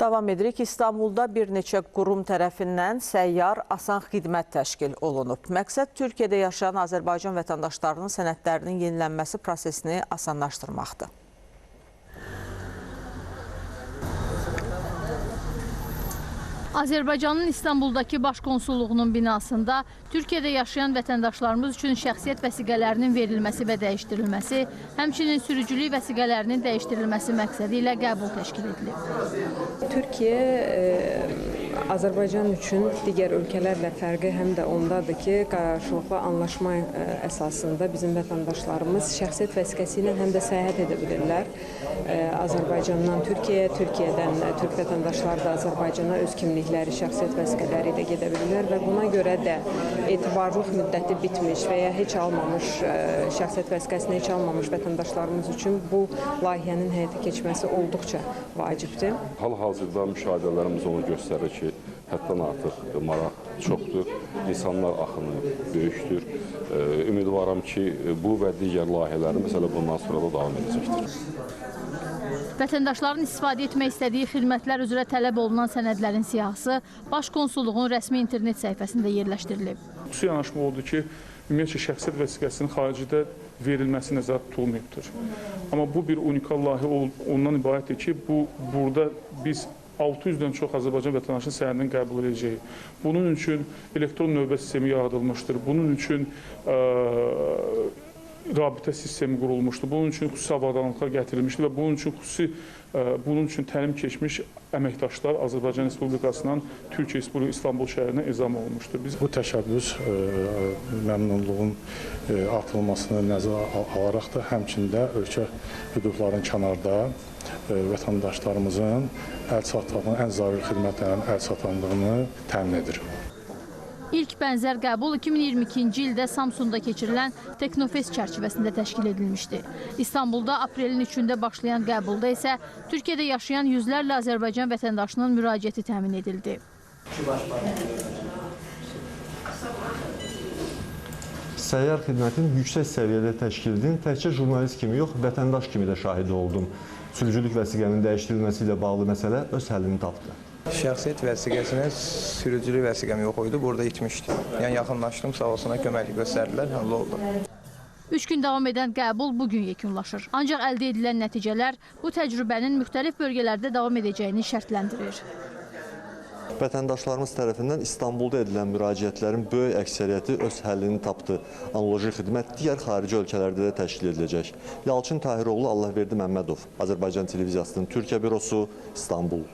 Davam edirik. İstanbulda bir neçə qurum tərəfindən səyyar asan xidmət təşkil olunub. Məqsəd Türkiyədə yaşayan Azərbaycan vətəndaşlarının sənədlərinin yenilənməsi prosesini asanlaşdırmaqdır. Azərbaycanın İstanbuldakı Baş Konsulluğunun binasında Türkiyədə yaşayan vətəndaşlarımız üçün şəxsiyyət vəsiqələrinin verilməsi və dəyişdirilməsi, həmçinin sürücülük vəsiqələrinin dəyişdirilməsi məqsədi ilə qəbul təşkil edilib. Türkiyə Azərbaycan üçün digər ölkələrlə fərqi həm də ondadır ki, qarşılıqlı anlaşma əsasında bizim vətəndaşlarımız şəxsiyyət vəsiqəsi ilə həm də səyahət edə bilirlər. Azərbaycandan Türkiyəyə, Türkiyədən türk vətəndaşları da Azərbaycana öz kimlikləri, şəxsiyyət vəsiqələri ilə gedə bilirlər və buna görə də etibarlıq müddəti bitmiş və ya heç almamış, şəxsiyyət vəsiqəsini heç almamış vətəndaşlarımız üçün bu layihənin həyata keçməsi olduqca vacibdir. Hal-hazırda müşahidələrimiz onu göstərir ki, həddən artıq maraq çoxdur, insanlar axını böyükdür. Ümidvaram ki, bu və digər layihələrin məsələ bundan sonra da davam edəcəkdir. Vətəndaşların istifadə etmək istədiyi xidmətlər üzrə tələb olunan sənədlərin siyahısı Baş Konsulluğun rəsmi internet səhifəsində yerləşdirilib. Xüsusi yanaşma oldu ki, ümumiyyətcə şəxsiyyət vəsiqəsinin xaricidə verilməsi nəzərdə tutulmayıbdır. Amma bu bir unikal layihə ondan ibarətdir ki, burada biz 600-dən çox Azərbaycan vətəndaşının sənədini qəbul edəcəyik. Bunun üçün elektron növbə sistemi yaradılmışdır. Bunun üçün rabitə sistemi qurulmuşdur. Bunun üçün xüsusi avadanlıqlar gətirilmişdir və bunun üçün xüsusi təlim keçmiş əməkdaşlar Azərbaycan Respublikasından Türkiyə Respublikası İstanbul şəhərinə ezam olunmuşdur. Biz bu təşəbbüs məmnunluğun artırılmasını nəzərə alaraq da həmçində ölkə hüdudlarının kənarda vətəndaşlarımızın əlçatdığını, ən zaruri xidmətlərin əlçatandığını təmin edir. İlk bənzər qəbul 2022-ci ildə Samsunda keçirilən Teknofest çərçivəsində təşkil edilmişdi. İstanbulda aprelin 3-ündə başlayan qəbulda isə Türkiyədə yaşayan yüzlərlə Azərbaycan vətəndaşının müraciəti təmin edildi. Səyyar xidmətin yüksək səviyyədə təşkil edildiyi təkcə jurnalist kimi yox, vətəndaş kimi də şahidi oldum. Sürücülük vəsiqənin dəyişdirilməsi ilə bağlı məsələ öz həllini tapdı. Şəxsiyyət vəsiqəsinə sürücülük vəsiqəm yox idi, burada itmişdi. Yəni yaxınlaşdım, sağ olsuna köməklik göstərdilər, həll oldu. 3 gün davam edən qəbul bugün yekunlaşır. Ancaq əldə edilən nəticələr bu təcrübənin müxtəlif bölgələrdə davam edəcəyini şərtləndirir. Vətəndaşlarımız tərəfindən İstanbulda edilən müraciətlərin böyük əksəriyyəti öz həllini tapdı. Analoji xidmət digər xarici ölkələrdə də təşkil ediləcək. Yalçın Tahiroğlu, Allahverdi Məmmədov, Azərbaycan Televiziyasının Türkiyə bürosu, İstanbul.